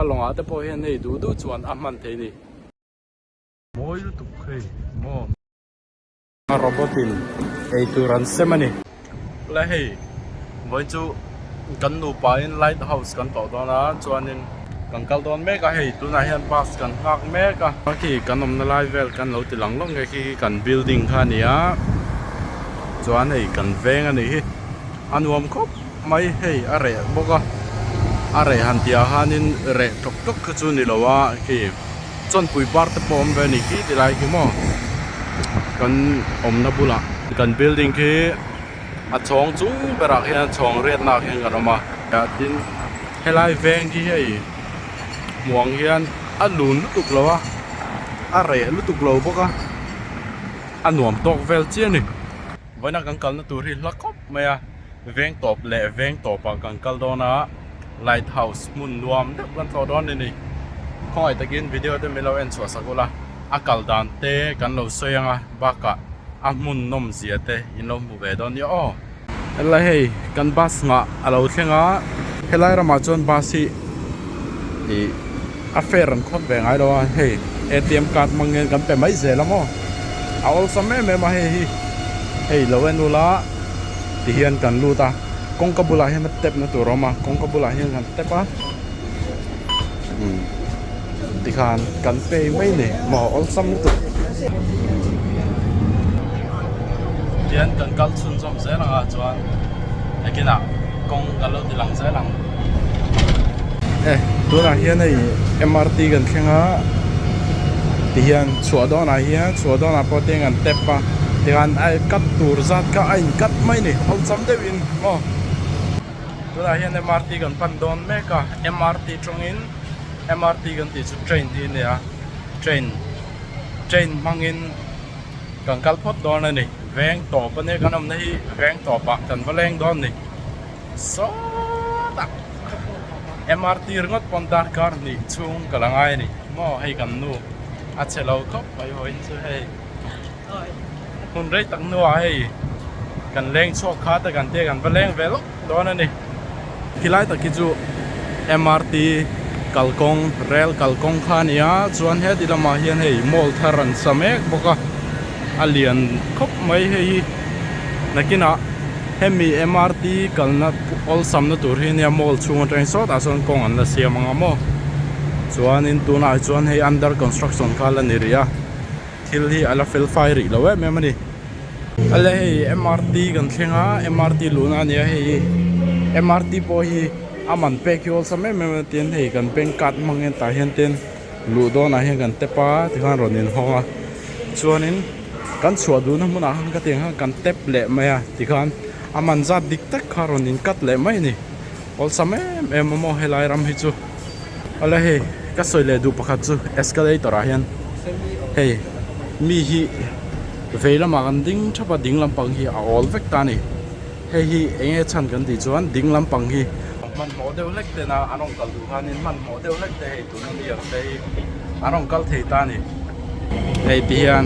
Lawngah te pawh hian hei duh duh chuan a hman thei a ni. Mawi lutuk hei maw. Robot in eitur an sem a ni. Helai hei vawi chu kan nupa in light house kan tawh dawn a chuanin kan kal dawn mek a hei tunah hian bus kan nghak mek a. Khi kan awmna lai vel kan lo ti lang lawk nge khi khi kan building kha a ni a chuan hei kan veng a nih hi a nuam khawp mai hei a reh bawk a a reh han tih ah khanin reh tawk tawk kha chu a ni lo a khi. Chawnpui par te pawh a awm ve a ni khi ti lai khi maw kan awmna bulah kan building khi a chhawng chung berah khian chhawng riatna ah khian kan awm a tin helai veng hi hei hmuh ang hian a lun lutuk lo a a reh lutuk lo bawk a a nuam tawk vel chiah a ni vawiina kan kalna tur hi hla khawp mai a veng tawp leh veng tawpah kan kal dawn a. Light house hmun nuam deuh kan tlawh dawn a ni. Khawngaih takin video te min lo en chhuah sak ula, a kal dan te kan lo sawi ang a, bakah a hmun nawm zia te in lo hmu ve dawn nia aw. Helai hei kan bus nghah a lo thleng a, helai ramah chuan bus hi ih a fare an khawt ve ngai lo a, hei atm card hmang hian kan pe mai zel a maw, a awlsam em em a hei hi, hei lo en ula tihian kan lut a. Kawngka bulah hian a tap na tur a awm a kawngka bulah hian kan tap a umm tikhan kan pay mai ni maw awlsam lutuk tian kan kal chhunzawm zel ang a chuan nakinah kawng kan lo ti lang zel ang e tunah hian hei M R T kan thleng a tihian chhuah dawnah hian chhuah dawnah pawh tiang an tap a tikhan a cut tur zat kha a in cut mai ni awlsam deuh. In maw tunah hian MRT kan pan dawn mek a MRT tawngin MRT kan tih chu train hi a ni a train train hmangin kan kal phawt dawn a ni veng tawp a nia kan awmna hi veng tawpah kan va leng dawn a ni sawtah MRT ringawt pawn darkar hnih chhung ka la ngai a ni maw hei kan nu a che lo khawp mai vawiin chu hei. Hmun rei tak hnuah hei kan leng chhuak kha te kan tia kan va leng ve lawk dawn a ni. Khilai tak hi chu MRT kalkawng rel kalkawng kha a ni a chuan heti lamah hian hei mall thar an sa mek bawk a a lian khawp mai hei hi nakinah hemi MRT kalna awlsamna tur hi ania mall chhung atangin sawtah sawn kawng an la siam ang a maw chuanin tunah hi chuan hei under construction kha la ni rih a. Thil hi a la fel fai rih lo em em a ni. Ale hei MRT kan thleng a, MRT luhna a ni a hei hi. MRT pawh hi a man pek hi awlsam em em a tin hei kan bank card hmang hian tah hian ten luh dawnah hian kan tap a tikhan rawn inhawng a. Chuanin kan chhuah duhna hmunah khan ka tiang khan kan tap leh mai a tikhan a man zat dik tak kha rawn in cut leh mai a ni. Awlsam em em a maw helai ram hi chu. Awle hei ka sawi leh duh pakhat chu escalator ah hian hei mi hi vei lamah kan ding thap a ding lampang hi a awl vek ta a ni hei hi eng nge chhan kan tih chuan ding lampang hi hmanhmawh deuh hlek tena an rawn kal duh khanin hmanhmawh deuh hlek te hei tuna mi ang te hi an rawn kal thei ta a ni. Hei ti hian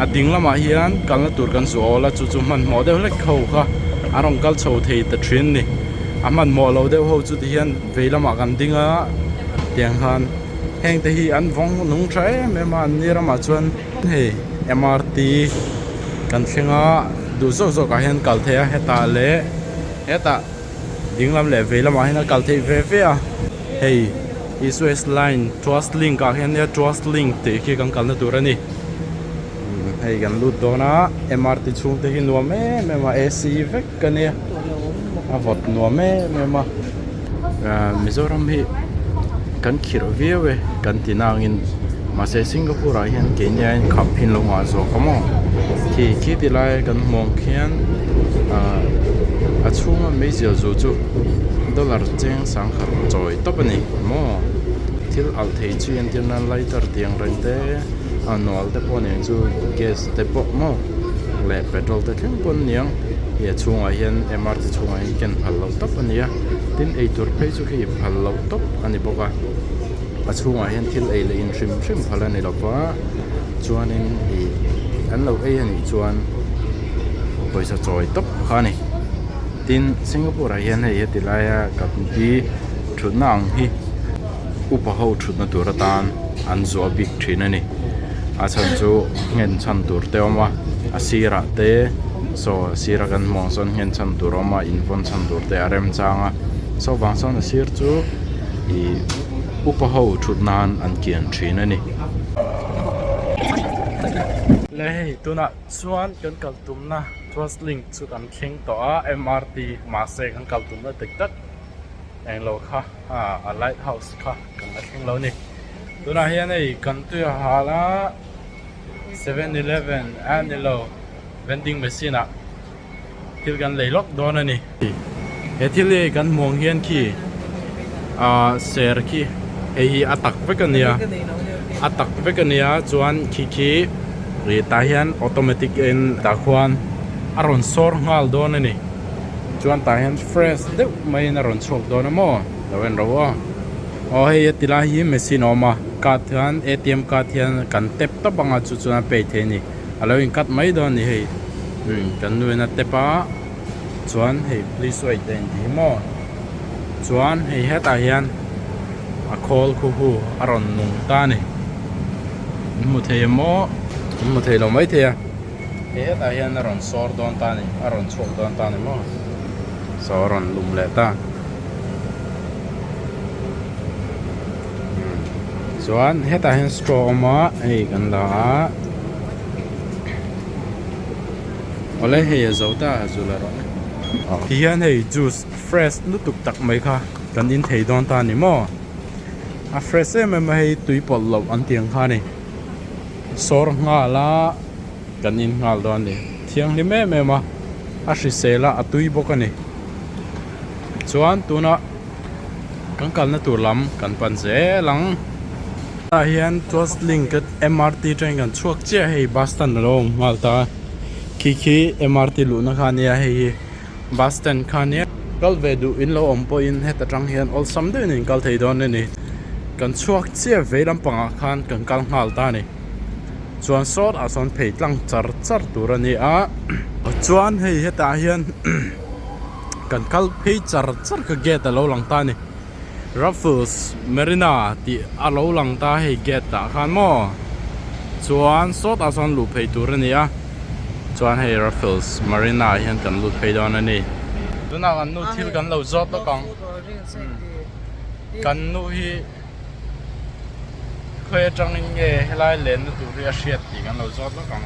a ding lamah hian kalna tur kan zu awl a chu chu hmanhmawh deuh hlek ho kha an rawn kal chho thei ta thin a ni a hmanhmawh lo deuh ho chu ti hian vei lamah kan ding a tiang khan heng te hi an vawng nung tha em em a an ni ramah chuan hei M R T kan thleng a duh zawk zawk ah hian kal theih a hetah leh hetah. Ding lam leh vei lamah hian a kal theih ve ve a hei east west line tuas link ah hian nia tuas link tih khi kan kalna tur a ni hei kan lut dawn a M R T chhung te hi nuam em em a A C vek a nia a vawt nuam em em a Mizoram hi kan khirh viau e kan ti nangin mahse Singapore ah hian keini aiin khap hi an lo ngah zawk a maw khi khi ti lai kan hmu ang khian ah a chhunga meizial zu chu dollar cheng sangkhat chawi tawp a ni maw thil alh thei chu entir nan lighter tih ang reng te a nual te pawh nen chu gas te pawh maw leh petrol te thleng pawh an ni ang hei a chhungah hian M R T chhungah hian ken phal loh tawp a ni a tin eitur phei chu khi phal loh tawp a ni bawk a a chhungah hian thil ei leh in hrim hrim phal a ni lo va chuanin ih an lo ei a nih chuan pawisa chawi tawp kha a ni tin Singapore ah hian hei heti laia kan pi thutna ang hi. Upa ho thutna tur atan an zuah bik thin a ni. A chhan chu nghen chhan tur te a awm a, a sirah te saw a sira kan hmuh ang sawn nghen chhan tur a awm a invawn chhan tur te a remchang a saw vang sawn a sir chu ih upa ho thut nan an kian thin a ni. Le hei tunah chuan kan kal tumna Tuas Link chu kan thleng tawh a M_R_T mahse kan kal tumna dik tak englo kha a light house kha kan la thleng lo a ni tunah hian hei kan tui a hal a 7-eleven a ni lo vending machine ah thil kan lei lawk dawn a ni he thil hi kan hmuh ang hian khi ah ser khi hei hi a tak vek a nia a tak vek a nia chuan khi khi ih tah hian automatic in tah khuan a rawn sawr nghal dawn a ni. Chuan tah hian fresh deuh maiin a rawn chhuak dawn a maw lo en ro aw aw hei a ti lai hi machine a awm a card hian A_T_M card hian kan tap tawp anga chu chuan a pay thei a ni a lo in cut mai dawn a ni hei umm kan nu in a tap a chuan hei please wait a inti hi maw chuan hei hetah hian a khawl khu hu a rawn nung ta a ni in hmu thei em maw in hmu thei lo maithei a. He hetah hian a rawn sawr dawn ta a ni, a rawn chhuak dawn ta a ni maw? Saw a rawn lum leh ta. Chuan hetah hian straw a awm a, hei kan la a. Awle hei a zo ta a zu la rawh le. Tihian hei juice fresh lutuk tak mai kha kan in thei dawn ta a ni maw? A fresh em em a hei tui pawlh loh an tih ang kha a ni. Sawr nghal a kan in nghal dawn a ni thianghlim em em a a hrisel a a tui bawk a ni chuan tuna kan kalna tur lam kan pan zel ang tah hian tuas link M_R_T train kan chhuak chiah hei bus stand alo awm nghal ta khi khi M_R_T luhna kha ania hei hi bus stand kha ania kal ve duh in lo awm pawhin heta tang hian awlsam deuhin in kal thei dawn a ni kan chhuak chiah vei lampangah khan kan kal nghal ta a ni chuan sawtah sawn phei tlang char char tur a ni a chuan hei hetah hian kan kal phei char char kha gate a lo lang ta a ni Raffles Marina tih a lo lang ta hei gate ah khan maw chuan sawtah sawn luh phei tur a ni a chuan hei Raffles Marina ah hian kan lut phei dawn a ni. Tunah kan nu thil kan lo zawt lawk ang kan nu hi khawi atangin nge helai lenna tur hi a hriat tih kan lo zawt lawk ang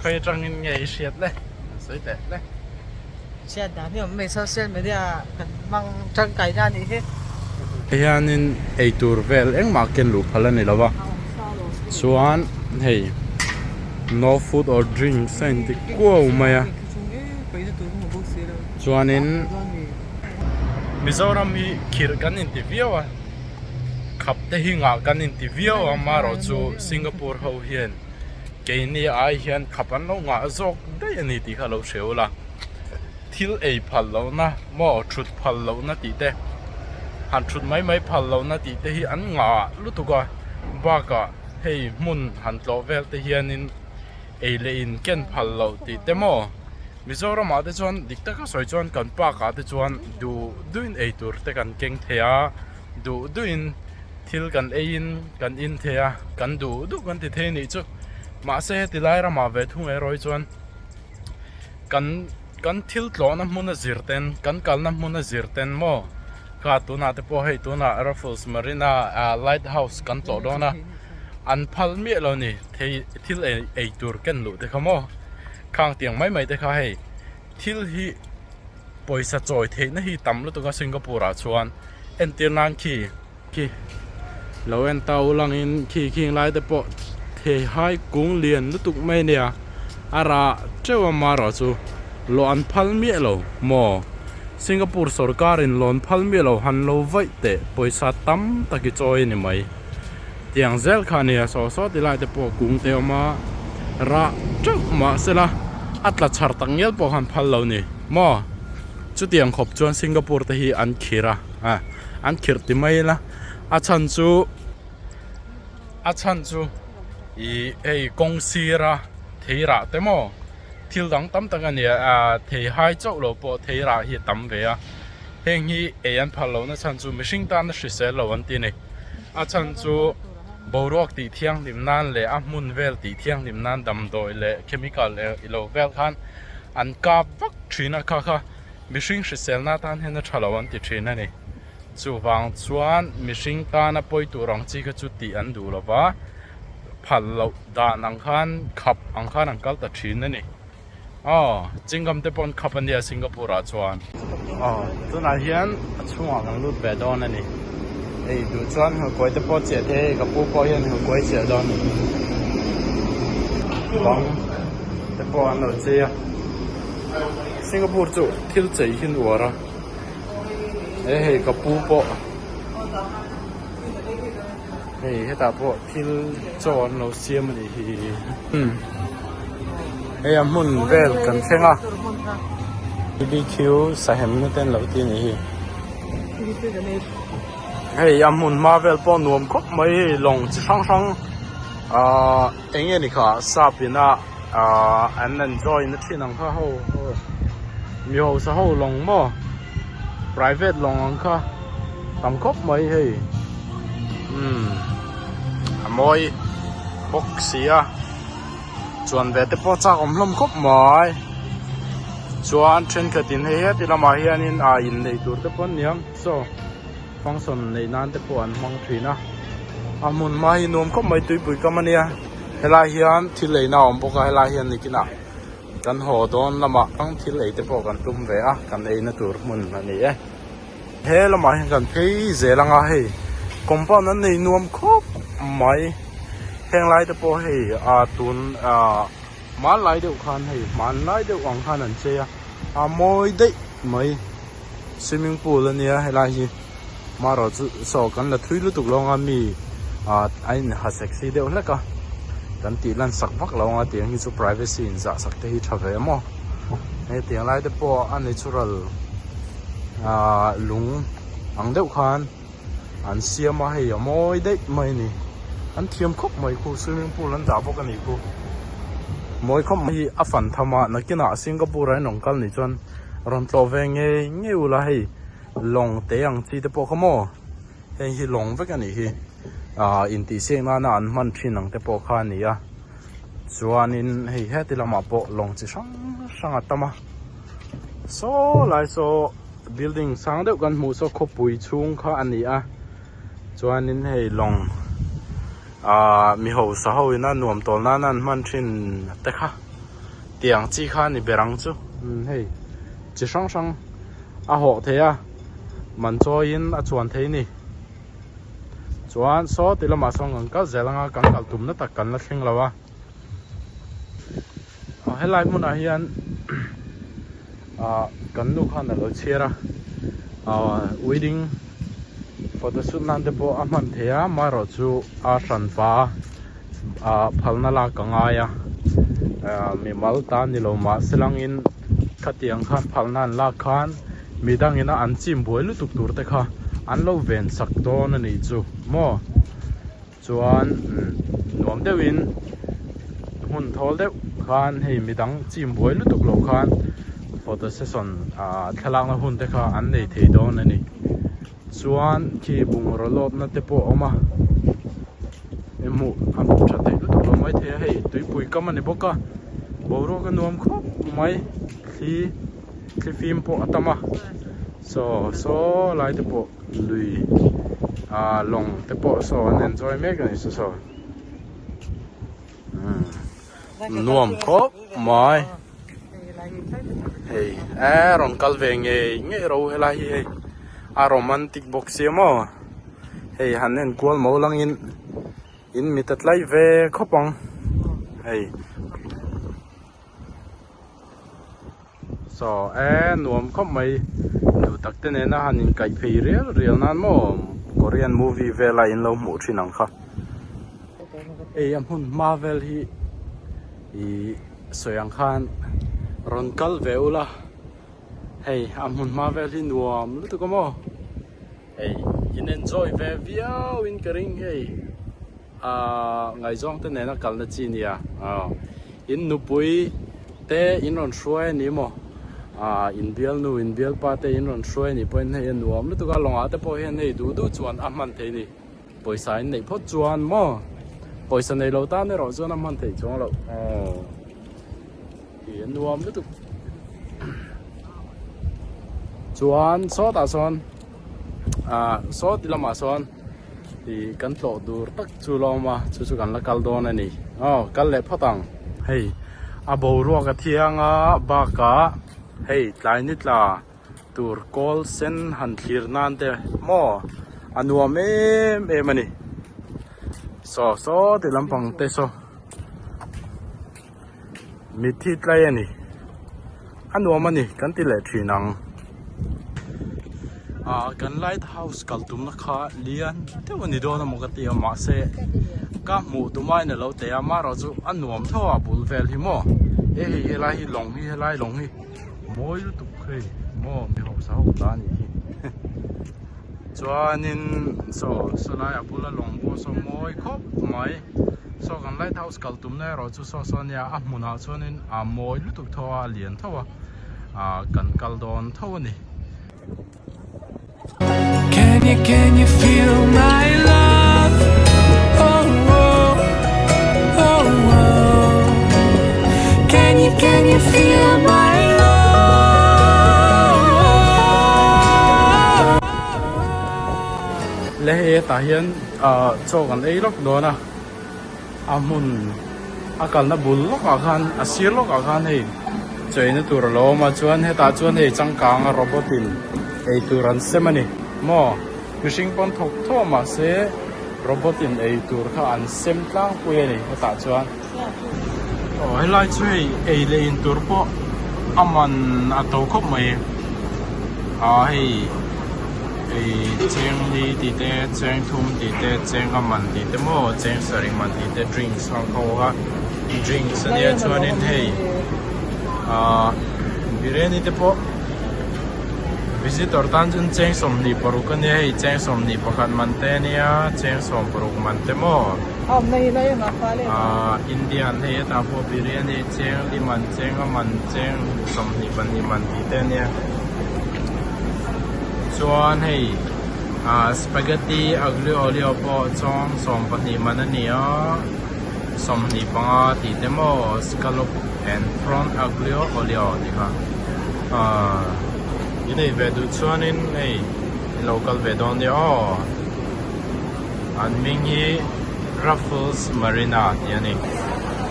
khawi atangin nge i hriat le sawi teh le. Hriat dan hi a awm mai social media kan hmang tangkai na anih hi. Hianin eitur vel engmah ken luh phal a ni lo va chuan hei no food or drinks a inti kuau mai a chuanin Mizoram hi khirh kan inti viau a khap te hi ngah kan inti viau a amaherawhchu Singapore ho hian Keini ai hian khap an lo ngah zawk daih a ni tih kha lo hre ula, thil ei phal lohna maw thut phal lohna tih te, han thut mai mai phal lohna tih te hi an ngah lutuk a, bakah hei hmun han tlawh vel te hianin ei leh in ken phal loh tih te maw Mizoramah te chuan dik taka sawi chuan kan park ah te chuan duh duhin ei tur te kan keng thei a, duh duhin. Thil kan eiin kan in thei a, kan duh duh kan ti thei anih chu. Mahse heti lai ramah ve thung erawh hi chuan kan kan thil tlawhna hmuna zir ten, kan kalna hmuna zir ten maw kha tunah te pawh hei tunah Raffles Marina ah light house kan tlawh dawn a, an phal miah lo ni thei thil ei ei tur ken luh te kha maw khang tiang mai mai te kha hei thil hi pawisa chawi theihna hi tam lutuk a Singapore ah chuan. Entir nan khi khi lo en ta u langin khi khing lai te pawh thei hai kung lian lutuk mai a nia a rah teuh a marawh chu lawh an phal miah lo maw Singapore sorkar in lawn phal miah lo han lo vaih teh pawisa tam tak i chawi a ni mai tiang zel kha a nia saw saw ti lai te pawh kung te a awm a rah teuh mahsela a tla chhar tak ngial pawh khan phal lo a ni maw. Chutiang khawp chuan Singapore te hi an khir a, ah an khirh ti mai ila a chhan chu a chhan chu ih hei kawng sira thei rah te maw thil dang tam tak a ni a ah thei hai chauh lo pawh thei rah hi a tam ve a. Heng hi ei an phal lohna chhan chu mihring tana hrisel lo an ti a ni. A chhan chu boruak tih thianghlim nan leh a hmun vel tih thianghlim nan damdawi leh chemical ilo vel khan an kap vak thin a kha kha mihring hriselna atan hian a tha lo an ti thin a ni. Chuvang chuan mihring tana pawi tur ang chi kha chu tih an duh lo va, phal loh dan ang khan khap ang khan an kal ta thin a ni. Aw, chingam te pawh an khap a nia Singapore ah chuan. Aw, tunah hian a chhungah kan lut ve dawn a ni. Hei duh chuan hnuhkuai te pawh chiah thei hei ka pu pawh hian hnuhkuai chiah dawn a ni. Bang te pawh an lo chei a. Singapore chu thil chei hi an uar a. He hei ka pu pawh hei hetah pawh thil chaw an lo siam a nih hi hei a hmun vel kan thleng a bbq sahem na te an lo ti a nih hi hei a hmun hma vel pawh nuam khawp mai hei lawng chi hrang hrang ahh eng nge ni kha sap ina ahh an enjoy na thin ang kha ho mi hausa ho lawng maw private lawng ang kha tam khawp mai hei umm a mawi bawk si a chuan ve te pawh chak awm hlawm khawp mai chuan thenkhat in hei heti lamah hianin ah inneih tur te pawh an ni ang saw function neih nan te pawh an hmang thin a a hmun hma hi nuam khawp mai tuipui kam a nia helai hian thil eina a awm bawk a helai hian nikinah kan haw dawn lamah ang thil ei te pawh kan tum ve a kan eina tur hmun a ni e he lamah hian kan phei zel ang a hei compound an nei nuam khawp mai heng lai te pawh hei ah tun ah hmanlai deuh khan hei hmanlai deuh ang khan an chei a a mawi daih mai. Swimming pool a nia helai hi marawh chu saw kan la thui lutuk lo anga mi ah a in ha sexy deuh hlek a kan tih lan sak vak lo anga tiang hi chu privacy in zah sak te hi tha ve maw hei tiang lai te pawh a natural ah lung ang deuh khan an siam a hei a mawi daih mai a ni an thiam khawp mai khu swimming pool an dah bawk a nih khu mawi khawp mai hi a fan tham a nakinah Singapore ah in rawn kal nih chuan rawn tlawh ve ngei ngei ula hei lawng te ang chi te pawh kha maw heng hi lawng vek a nih hi ah intihsiak nana an hman thin ang te pawh kha a ni a chuanin hei heti lamah pawh lawng chi hrang hrang a tam a saw lai saw. Building sang deuh kan hmuh saw khawpui chhung kha a ni a chuanin hei lawng ahh mi hausa ho ina nuam tawl nana an hman thin te kha tiang chi kha a ni ber ang chu umm hei chi hrang hrang a hawh thei a man chawiin a chuan thei a ni chuan saw ti lamah sawn kan kal zel anga kan kal tumna tak kan la thleng lo a. Helai hmunah hian ah kan nu khan a lo chhiar a ah wedding photo shoot nan te pawh a hman thei a amaherawh chu a hran va ah phalna lak a ngai a ah mimal ta ni lo mahse langin khatiang khan phalna an lak khan midangin a an chim buai lutuk tur te kha an lo ven sak dawn a nih chu maw. Chuan nuam deuhin hmun thawl deuh khan hei midang chim buai lutuk loh khan photo session ah thlalakna hun te kha an nei thei dawn a ni. Chuan khi bungraw lawtna te pawh a awm a, i hmuh a hmuh tha theih lutuk lo mai thei a hei tuipui kam a ni bawk a boruak a nuam khawp mai thli thli fim pawh a tam a saw saw lai te pawh. Lui ah lawng te pawh saw an enjoy mek a ni saw saw umm nuam khawp mai hei e rawn kal ve ngei ngei ro helai hi hei a romantic bawk sia maw hei han en kual mo langin in mit a tlai ve khawp ang hei. Saw e nuam khawp mai duh tak te nena han inkaih phei rial rial nan maw Korean movie vela in lo hmuh thin ang kha hei a hmun hma vel hi ih sawi ang khan rawn kal ve ula hei a hmun hma vel hi nuam lutuk a maw hei in enjoy ve viau in ka ring hei. Ahh ngaihzawng te nena kalna chi nia aw in nupui te in rawn hruai a ni maw? Ah inbialnu inbialpa te in rawn hruai anih pawhin hei a nuam lutuk a lawngah te pawh hian hei duh duh chuan a hman theih a ni pawisa in neih phawt chuan maw pawisa nei lo tan erawh chuan a hman theih chuang loh aw ih a nuam lutuk chuan sawtah sawn ah saw ti lamah sawn ih kan tlawh tur tak chu la awm a chu chu kan la kal dawn a ni aw kal leh phawt ang hei a boruak a thiang a bakah hei tlai ni tla tur kawl sen han thlir nan te maw a nuam em em a ni saw saw ti lampang te saw Mitthi tlai a ni. A nuam a ni kan ti leh thin ang. Ah kan light house kal tumna kha lian deuh a ni dawn a maw ka ti a mahse ka hmuh tumain a lo teh a amaherawh chu a nuam tho a bul vel hi maw he hei helai hi lawng hi helai lawng hi mawi lutuk hei maw mi hausa ho ta a nih hi chuanin saw sawlai a bula lawng pawh saw mawi khawp mai. Saw kan light house kal tumna erawh chu saw saw ania a hmunah chuanin a mawi lutuk tho a a lian tho a ah kan kal dawn tho a ni. Can you can you feel my love oh oh oh oh Can you can you feel my love Le hei hetah hian ah chaw kan ei lawk dawn a a hmun a kalna bul lawkah khan a sir lawkah khan hei cheina tur a lo awm a chuan hetah chuan hei changkang a robot in ei tur an sem a ni maw mihring pawn thawk thawh mahse robot in ei tur kha an sem tlangpui a ni hetah chuan aw helai chu hei ei leh in tur pawh a man a to khawp mai ah hei. Hei cheng li tih te cheng thum tih te cheng a man tih te maw cheng sarih man tih te drinks ang kha awk a drinks ania chuanin hei ahh biryani te pawh visitor tan chuan cheng 26 ania hei cheng 21 man te ania cheng 16 man te maw ahh indian hei hetah pawh biryani cheng li man cheng a man cheng 22 man tih te ania. Chuan hei ah spaghetti aglio olio pawh chawng 12 man a ni a 25 tih te maw scallop and prawn aglio olio tih kha ah i nei ve duh chuanin hei in lo kal ve dawn nia aw an hming hi Raffles Marina tih a ni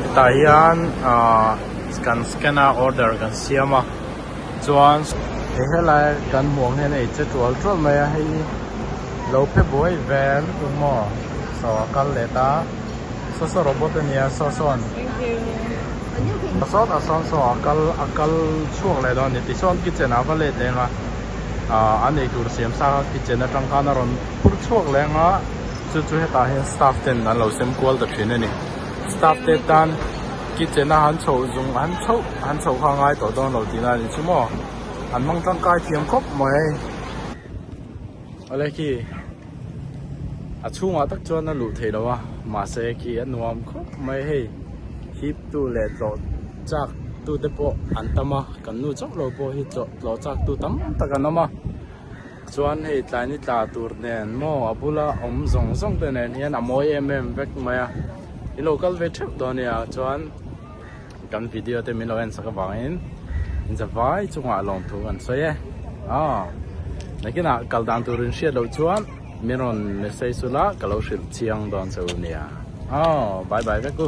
hetah hian ah kan scan a order kan siam a. Chuan hei helai kan hmuh ang hian ei che tual tual mai a hei lo phe buai ve lutuk maw saw a kal leh ta saw saw robot a nia saw sawn sawtah sawn saw a kal a kal chhuak leh dawn a ni tichuan kitchen ah a va let leh ang a ah an eitur siam sa kha kitchen atang khan a rawn phur chhuak leh ang a chu chu hetah hian staff ten an lo sem kual ta thin a ni staff te tan. Kitchen a han chhoh zung han chhoh han chhoh kha a ngai tawh dawn lo tihna a ni chu maw an hmang tangkai thiam khawp mai awle khi a chhungah tak chuan a luh theih loh a mahse khi a nuam khawp mai hei hip tu leh tlawh chak tu te pawh an tam a kan nu chauh lo pawh hi tlawh tlawh chak tu tam tak an awm a. Chuan hei tlai ni tla tur nen maw a bula awm zawng zawng te nen hian a mawi em em vek mai a i lo kal ve theuh dawn nia chuan kan video te min lo en sak avangin zavai chungah lawmthu kan sawi e aw nakinah kal dan tur in hriat loh chuan min rawn message ula ka lo hrilh chiang dawn che u nia aw bye bye vek u.